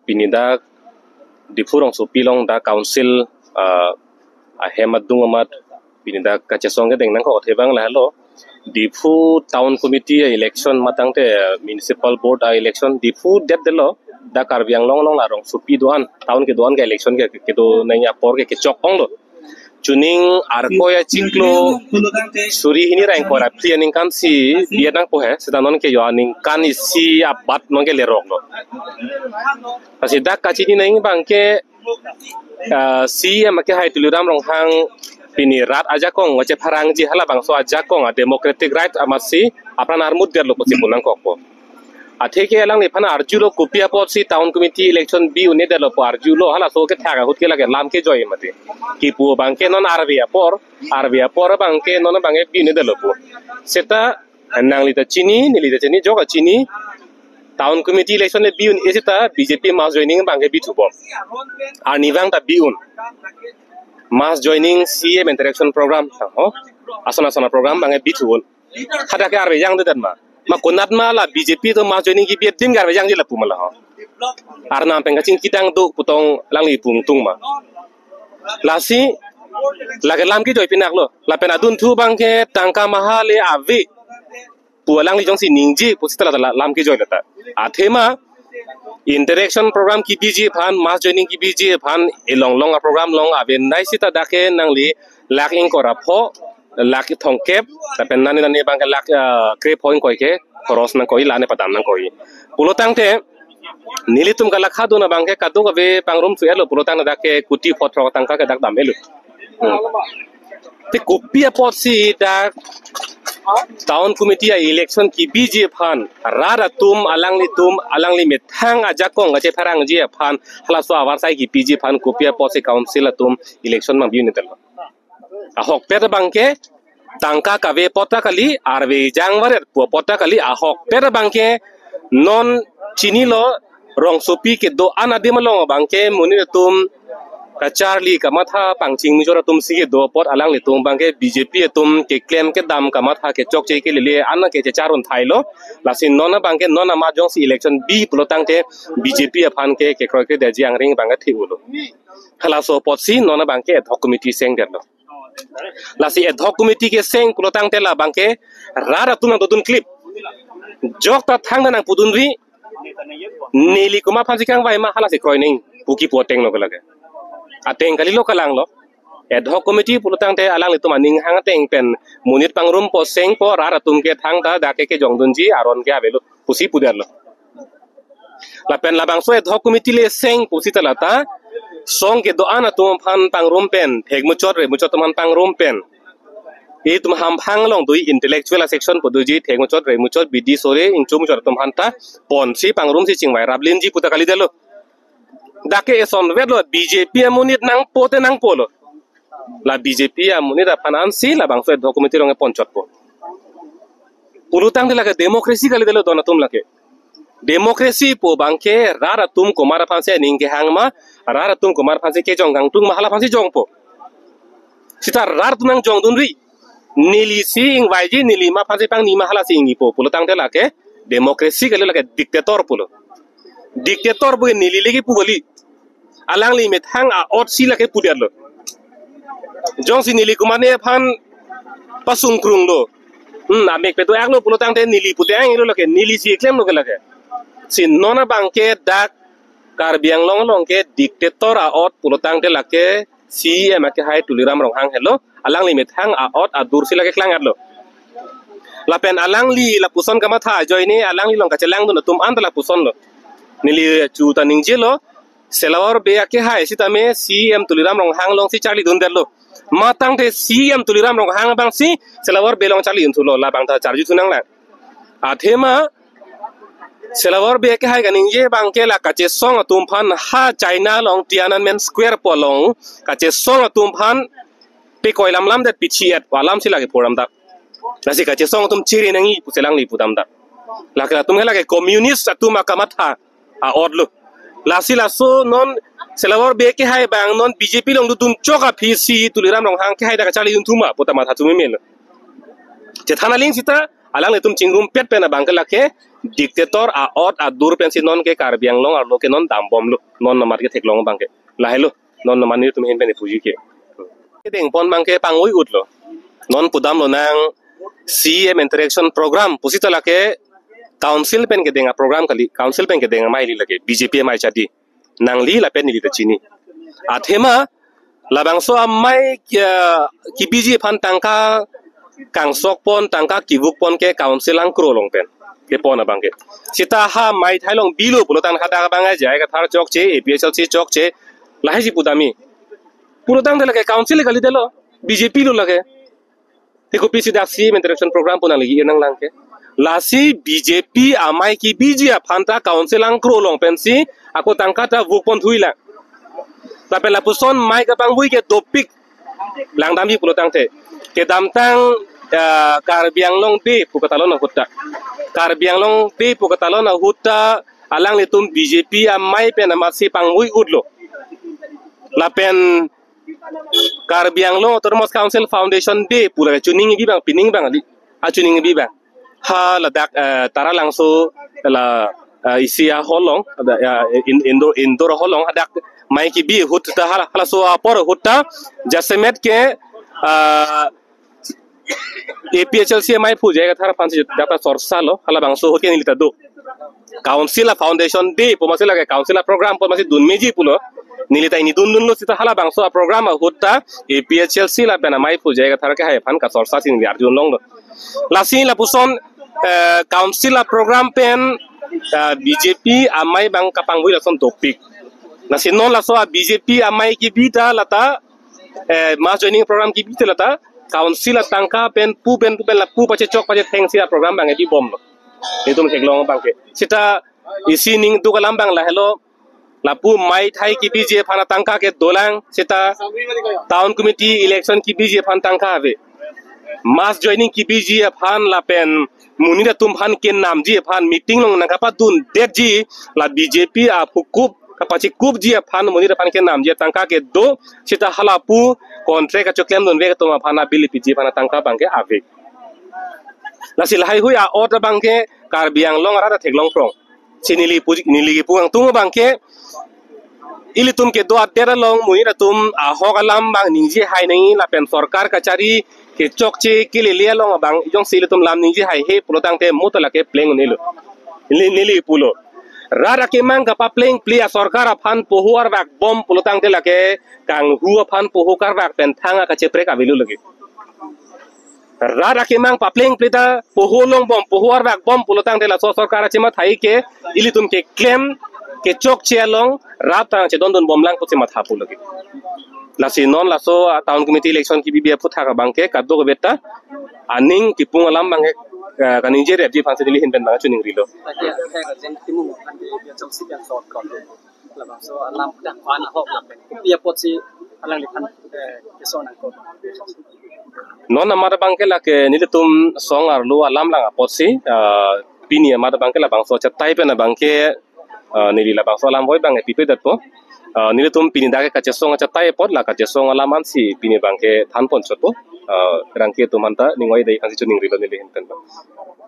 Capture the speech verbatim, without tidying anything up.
Pini dak Diphu rongsopi along dak council, ah, ahem adung amat pini dak kachesong kedeng nangkok athe abang lahelo. Diphu Town Committee election matangte, ah, Municipal Board a-election Diphu detdetlo, dak Karbi Anglong along la rongsopi do-an, town kedo-an ke election ke, kedo nangji apor ke kechok onglo. Chuning Arkoi achiklo suri hini ra ingkoi ra phli aningkan si biya nangpo he, seta non ke yo aningkan isi abat non ke leroklo. Lasi dak kachini nangji abang ke, ah, C E M akehai Tuliram Ronghang pini rat ajakong kachepharangji, halabangso ajakong a-democratic right amatsi apran armut detlo pusi pu nangkokpo. Atheke alangliphan arjulo kopi apotsi Town Committee election bi un-edetlo pu arjulo, halaso kethak ahut ke lake lam kejoi mati. Kipu abang ke non arve apor, arve apor abang ke non abang ke bi un-edetlo pu. Seta nangli ta chini, neli ta chini, jok ta chini, Town Committee election le bi un-e seta B J P mass joining abang ke bithu bom. Arnivang ta bi un. Mass joining, C M interaction program, tang ho. Asona asona program abang ke bithu un. Hadak ke arve jangdedet ma. Ma konat ma la B J P atum mass joining kebi adim ke arve jangji lapu ma la ho. Arnam pen kachingki dang do pu tong alangli pu ingtung ma. Lasi lake lam kejoi pinaklo. Lapen adunthu abang ke tangka maha le ave pu alangli jongsi ningje pusita la, la lam kejoi lata. Athema interaction program kebiji aphan, mass joining kebiji aphan, elong long a-program along aven dai sita dak ke nangli lakh ingkoi ra pho, lakh thomkep, lapen nani nani abang ke lakh, ah, krepho ingkoi ke khoros nangkoi, la ne padam nangkoi. Pulotangte nelitum kalakha dun abang ke kadokave pangrum su-etlo, pulotangte dak ke kuti pho throk tangka ke dak dam-etlo. Hmm. Te kopi apotsi dak Town Committee a-election kebiji aphan, rat atum alanglitum, alangli methang ajakong kachepharangji aphan, halaso avarsai kepiji aphan kopi apotsi council atum election abang bi un-edetlo. Ahokpet abang ke tangka kave apot ta kali, arve jang varet pu apot ta kali, ahokpet abang ke non chinilo, rongsopi kedo-an adim along abang ke monit atum kacharli kamatha, pangching mijor atum si kedo apot alanglitum abang ke B J P atum keklem kedam kamatha kechokche kelele an ke chechar un thailo. Lasi non abang ke non amat jongsi election bi pulotangte B J P aphan ke kekroikre detji angring abang ke thi-ulo. Halaso apotsi non abang ke ad hoc committee sengdetlo. Lasi ad hoc committee keseng pulotangte labang ke rat atum nangdodun klip. Jok ta thangta nangpudunri, neli komat aphansi kangvai ma, halasi kroining pu kipu atenglo ke lake. Ateng kalilo, kalanglo. Ad hoc committee pulotangte alanglitum aning hang ateng pen monit pangrumpo, sengpo, rat atum ke thangta dak ke kejongdunji aron ke avelo pusi pudetlo. Lapen labangso ad hoc committee le seng pusita lata song kedo-an atum aphan pangrum pen, thekmuchot remuchot atum aphan pangrum pen, itum hamphang along do-i intellectual a-section pu doji, thekmuchot remuchot, bidi sore, ingchumuchot atum aphanta ponsi pangrumsi chingvai raplinji puta kalidetlo. Dak ke esonvetlo, B J P amonit nangpo te nangpolo. La B J P amonit aphan ansi labangso ad hoc committee along ponchotpo. Pulotangte lake democracy kalidetlo don atum lake. Democracy pu abang ke rat atum komat aphansi aning kehang ma, rat atum komat aphansi kejong kangtung ma, hala aphansi jongpo. Sita rat atum nangjongdunri. Nelisi ingvaiji, neli ma aphansi pangni ma, halasi ingnipo. Pulotangte lake democracy kali, lake dictator pulo. Dictator pu neli lake pu kali. Alangli methang a-ot si lake pudetlo. Jongsi neli komatne aphan pasungkrunglo, hmm, amek pedo-aklo pulotangte neli pute ang ilo lake, nelisi klemlo ke lake. Si non abang ke dak Karbi Anglong along ke dictator a-ot pulotangte lake C E M akehai Tuliram Ronghang helo, alangli methang a-ot adur si lake klang-etlo. Lapen alangli lapuson kamatha ajoine alangli along kachelangdun atum anta lapusonlo. Neli chu ta ningjelo, Selawor Bey akehai sitame C E M Tuliram Ronghang alongsi charlidundetlo. Matangte C E M Tuliram Ronghang abangsi Selawor Bey along charlidunthulo, labang ta charjuthu nanglang. Athema Selawor Bey akehai kaningje abang ke la kachesong atum aphan ha China along Tiananmen Square pu along kachesong atum aphan pekoi lamlamdet, pichi-et alamsi lake pudamdak. Lasi kachesong atum chere nangji pusi alangli pudamdak. Lake latum ke lake communist atum akamatha a-otlo. Lasi laso non Selawor Bey akehai abang non B J P along dodun chok aphi si Tuliram Ronghang akehai dak kacharlidunthu ma puta matha chumemelo. Chethan aling sita Alanglitum chingrumpet pen abangke lake dictator a-ot adur pensi non ke Karbi Anglong arlo ke non dambomlo. Non amat ke theklong abangke. Lahelo. Non amat nelitum ahin pen ipuji ke. Kedengpon abangke pangvoi-utlo. Non pudamlonang C M interaction program pusita lake council pen kedeng a-program kali, council pen kedeng amei kali lake, B J P amei chadi. Nangli lapen neli ta chini. Athema labangso amei, eh, kibiji aphan tangka kangsokpon, tangka kivukpon ke council angkro along pen kepon abangke. Seta ha amei thai along bilo pulotang hadak abang ajai kathar chokche, A P H L C chokche, lahai si pudamji. Pulotangte lake council kali detlo, B J P lo lake. Te kopisi dak C M interaction program pu nangli irnang lang ke. Lasi B J P amei kibiji aphan ta council angkro along pensi ako tangka ta vukpon thuilang. Lapen lapuson amei kapangvoi ke dopik. Langdamji pulotangte. Kedamtang, eh, Karbi Anglong Day pu katalon ahut ta. Karbi Anglong Day pu katalon ahut ta alanglitum B J P amei pen amatsi pangvoi-utlo. Lapen Karbi Anglong Autonomous Council Foundation Day pu lake chuning bi abang, pining abang kali. Achuning bi abang. Ha ladak, eh, Taralangso la, eh, isi a-hall along, ada, ya, in-, indoor, indoor hall along hadak amei kibi ahut ta hala, halaso apor ahut ta jasemet ke, eh, A P H L C amei phujai kathar aphansi dak ta sorsa lo, halabangso ahut ke neli ta do. Council a-foundation day pu amatsi lake council a-program pu amatsi dunmeji pulo. Neli ta pini dundunlo seta halabangso a-program ahut ta A P H L C lapen amei phujai kathar kehai aphan kasorsa si neli arjulonglo. Lasi lapuson, eh, council a-program pen, eh, B J P amei abang kapangvoi lason dopik. Lasi non laso a-B J P amei kibi ta lata, eh, mass joining program kibi ta lata council atangka pen pu pen pu pen lapu pachechok pachethengsi a-program abang bibomlo. Itum theklong abangke. Seta isi ning duk alam abang lahelo, lapu amei thai kibiji aphan atangka ke dolang, seta town committee election kibiji aphan tangka ave. Mass joining kibiji aphan lapen monit atum aphan kenamji aphan meeting along nangkapadundetji la B J P aphukup kapachikupji aphan monit aphan kenamji atangka ke do, seta halapu contract kachoklemdunvek atum aphan a-bill piji aphan atangka abangke ave. Lasi lahaihui a-ot abangke Karbi Anglong arat ta theklong prong. Si neli pu, neli kipu angtung abangke ilitum kedo adet along monit atum ahok alam abang ningje hai nangji lapen sorkar kachari kechokche kelele along abang jongsi ilitum lam ningje haihe pulotangte mo ta lake pleng un-elo. Neli, neli pulo. Rat akemang kapaplengple a-sorkar aphan poho arvakbom pulotangte lake kanghu aphan poho karvak pen thang akacheprek avelo lake. Rat akemang paplengple ta poho longbom, poho arvakbom pulotangte laso sorkar achimathai ke ilitum keklem kechokche along rat ta chedondunbomlang pusi matha pulo ke. Lasi non laso, ah, town committee election kibibi aphuthak abangke kadokave ta aning kipung alam abangke, ah, kaningjerepji aphansi neli ahin pen abang chuningrilo. Lake, eh, jeng timu, ante, jeng si pen sort kon. Labangso alam dak pan ahok lapen kopi apotsi alangliphan, eh, kesong nangkok. Non amat abangke lake nelitum song arlo alam lang apotsi, ah, pini amat abangke labangso achatai pen abangke, ah, neli labangso alam voi abang epipedetpo. Ah, nelitum pini dak kachesong achatai apot la kachesong alam ansi pini abangke thanpon chotpo. Ah, rangke atum anta ning oi dei ansi chuningrilo neli ahin pen abang.